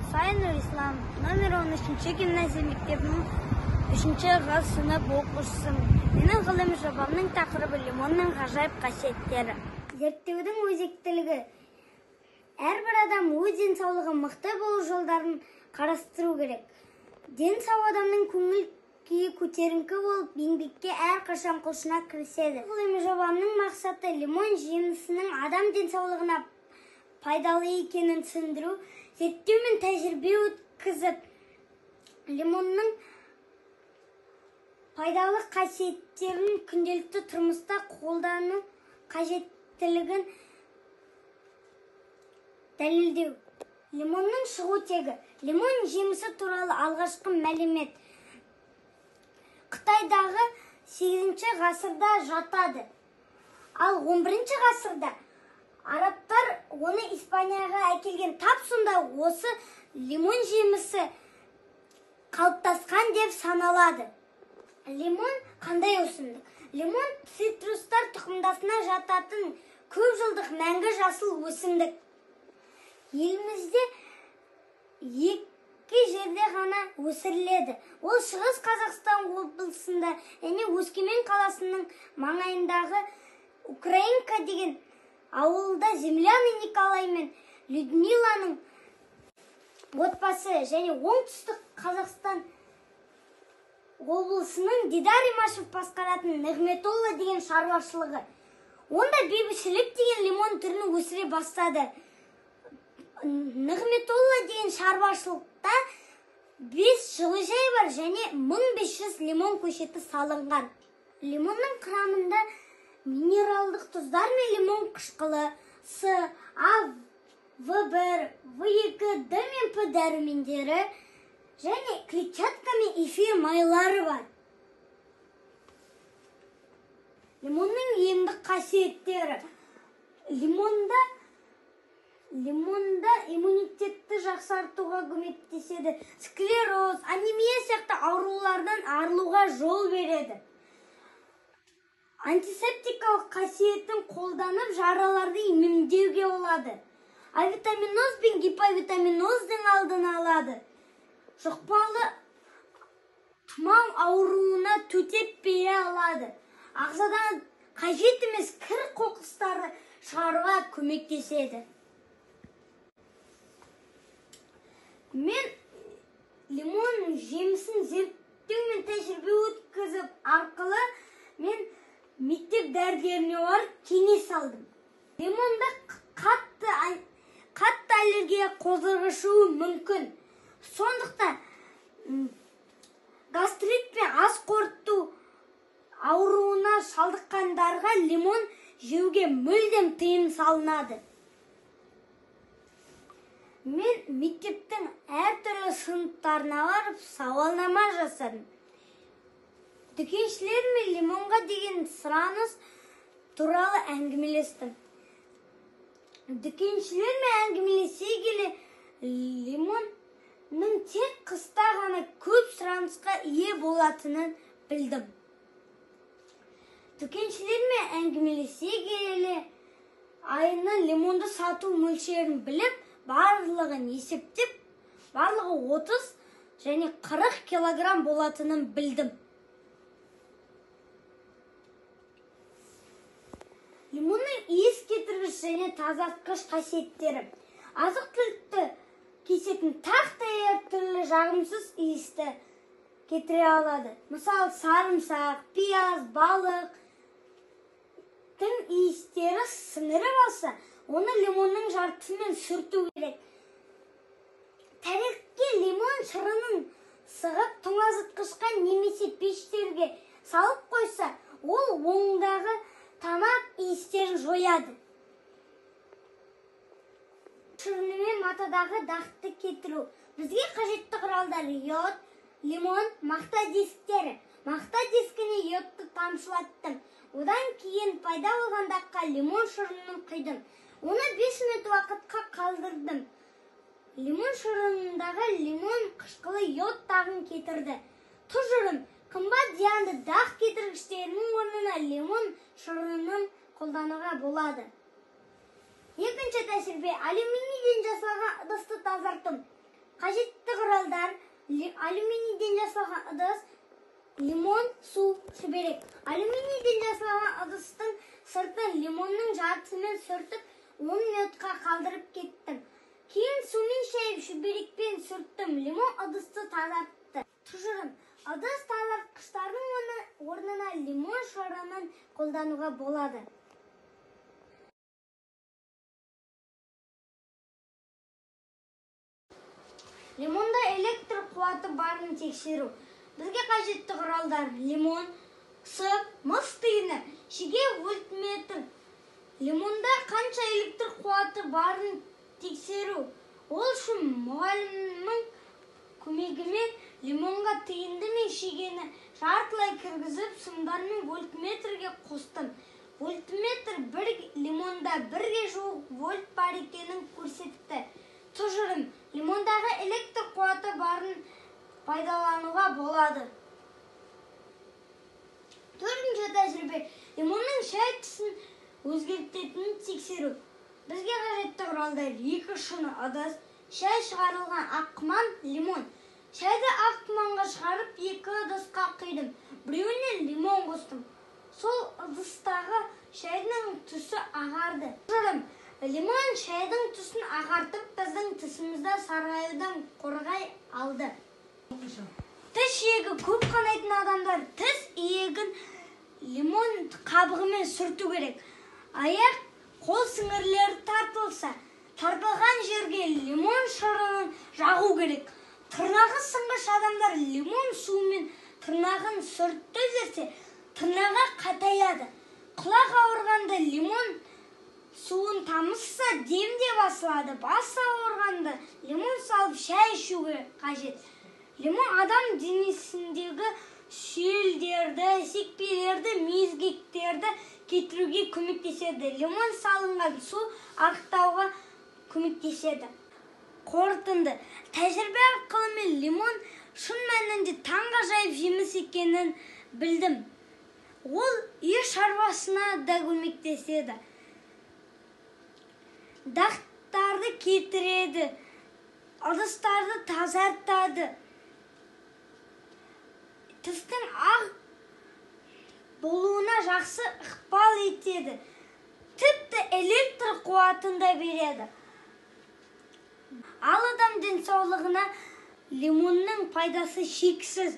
Мұсай Нұрислам, номер 13 гимназия мектебінің 3-ші Ғ сынып оқушысымын. Менің ғылыми жобамның тақырыбы лимонның ғажайып қасиеттері. Зерттеудің өзектілігі. Әрбір адам өз денсаулығы мықты болу жолдарын қарастыру керек. Дені сау адамның көңіл күйі көтеріңкі болып, еңбекке әрқашан құлшына кіріседі. Ғылыми жобамның мақсаты лимон жемісінің адам денсаулығына пайдалы екенін түсіндіру, зерттеу мен тәжірибе өткізіп, лимонның пайдалы қасиеттерін күнделікті тұрмыста қолдану қажеттілігін дәлелдеу. Лимонның шығу тегі. Лимон жемісі туралы алғашқы мәлімет Қытайдағы 8 ғасырда жатады. Ал 11 ғасырда арабтар оны Испанияға әкелген. Тап сонда осы лимон жемісі қалыптасқан деп саналады. Лимон қандай өсімдік? Лимон цитрустар тұқымдасына жататын көп жылдық мәңгі жасыл өсімдік. Елімізде екі жерде ғана өсіріледі. Ол Шығыс Қазақстан облысында және Өскемен қаласының маңайындағы Украинка деген ауылда Земляны Николай мен Людмиланың отбасы және Оңтүстік Қазақстан облысының Дидар Имашев басқаратын Нығметолла деген шаруашылығы. Онда бейбітшілік деген лимон түрін өсіре бастады. Нығметолла деген шаруашылықта 5 жылыжай бар және 1500 лимон көшеті салынған. Лимонның құрамында минералдық тұздар мен лимон қышқылы, С, А, В1, В2, Д мен П дәрумендері және клетчатка мен эфир майлары бар. Лимонның емдік қасиеттері. Лимонда иммунитетті жақсартуға көмектеседі. Склероз, анемия сияқты аурулардан арылуға жол береді. Антисептикалық қасиетін қолданып жараларды емдеуге болады. Авитаминоз бен гиповитаминоздың алдын алады. Жұқпалы тұмау ауруына төтеп бере алады. Ағзадан қажет емес кір қоқыстарды шығаруға көмектеседі. Мен лимон жемісін зерттеу мен тәжірибе өткізіп арқылы мен мектеп дәрігеріне барып кеңес алдым. Лимонда қатты аллергия қоздырғышы мүмкін. Сондықтан гастрит пен ас қорыту ауруына шалдыққандарға лимон жеуге мүлдем тыйым салынады. Мен мектептің әртүрлі сыныптарына барып сауалнама жасадым. Дүкеншілер мен лимонға деген сұраныс туралы әңгімелестім. Дүкеншілермен әңгімелесе келе лимонның тек қыста ғана көп сұранысқа ие болатынын білдім. Дүкеншілермен әңгімелесе келе айына лимонды сату мөлшерін біліп, барлығын есептеп, барлығы 30 және 40 килограмм болатынын білдім. Лимонның иіс кетіргіш және тазартқыш қасиеттері. Азық-түлікті кесетін тақтай әртүрлі жағымсыз иісті кетіре алады. Мысалы, сарымсақ, пияз, балықтың иістері сіңіріп алса, оны лимонның жартысымен сүрту керек. Тәрелкеге лимон шырынын сығып, тоңазытқышқа немесе пештерге салып қойса, ол ондағы тамақ иістерін жояды. Шырынымен матадағы дақты кетіру. Бізге қажетті құралдар йод, лимон, мақта дисктері. Мақта дискіне йодты тамшылаттым. Одан кейін пайда болған даққа лимон шырынын құйдым. Оны 5 минут уақытқа қалдырдым. Лимон шырынындағы лимон қышқылы йод дағын кетірді. Тұжырым, қымбат зиянды дақ кетіргіштерінің орнына лимон шырынын қолдануға болады. Екінші тәжірибе алюминийден жасалған ыдысты тазарту. Алюминийден жасалған ыдыс, лимон, су, шүберек. Алюминийден жасалған ыдыстың сыртын лимонның жартысымен сүртіп, 10 минутқа қалдырып кеттім. Кейін сумен шайып, шүберекпен сүрттім. Лимон ыдысты тазартты. Тұжырым: ыдыс тазартқыштардың орнына лимон шырынын қолдануға болады. Лимонда электр қуаты барын тексеру. Бізге қажетті құралдар: лимон, сым, мыс тиыны, шеге, вольтметр. Лимонда қанша электр қуаты барын тексеру. Ол үшін мұғалімнің көмегімен лимонға тиынды мен шегені жартылай кіргізіп, сымдармен вольтметрге қостым. Вольтметр бір лимонда 1-ге жуық вольт бар екенін көрсетті. Тұжырым: лимондағы электр қуаты барын пайдалануға болады. Төртінші тәжірибе: лимонның шай түсін өзгертетінін тексеру. Бізге қажетті құралдар: 2 шыны ыдыс, шай шығарылған ақ құман, лимон. Шайды ақ құманға шығарып, 2 ыдысқа құйдым. Біреуіне лимон қостым. Сол ыдыстағы шайдың түсі ағарды. Тұжырым: лимон шайдың түсін ағартып, біздің тісімізді сарғаюдан қорғай алды. Тіс жегі көп қанайтын адамдар тіс иегін лимон қабығымен сүрту керек. Аяқ, қол сіңірлері тартылса, тартылған жерге лимон шырынын жағу керек. Тырнағы сынғыш адамдар лимон суымен тырнағын сүртіп жүрсе, тырнағы қатаяды. Құлақ ауырғанда лимон суын тамызса, дем де басылады. Бас ауырғанда лимон салып шай ішуге қажет. Лимон адам денесіндегі сүйелдерді, секпелерді, мезгектерді кетіруге көмектеседі. Лимон салынған су арықтауға көмектеседі. Қорытынды: тәжірибе арқылы мен лимон шын мәнінде таңғажайып жеміс екенін білдім. Ол үй шаруасына да көмектеседі. Дақтарды кетіреді, ыдыстарды тазартады. Тістің ақ болуына жақсы ықпал етеді. Тіпті электр қуатын да береді. Ал адам денсаулығына лимонның пайдасы шексіз.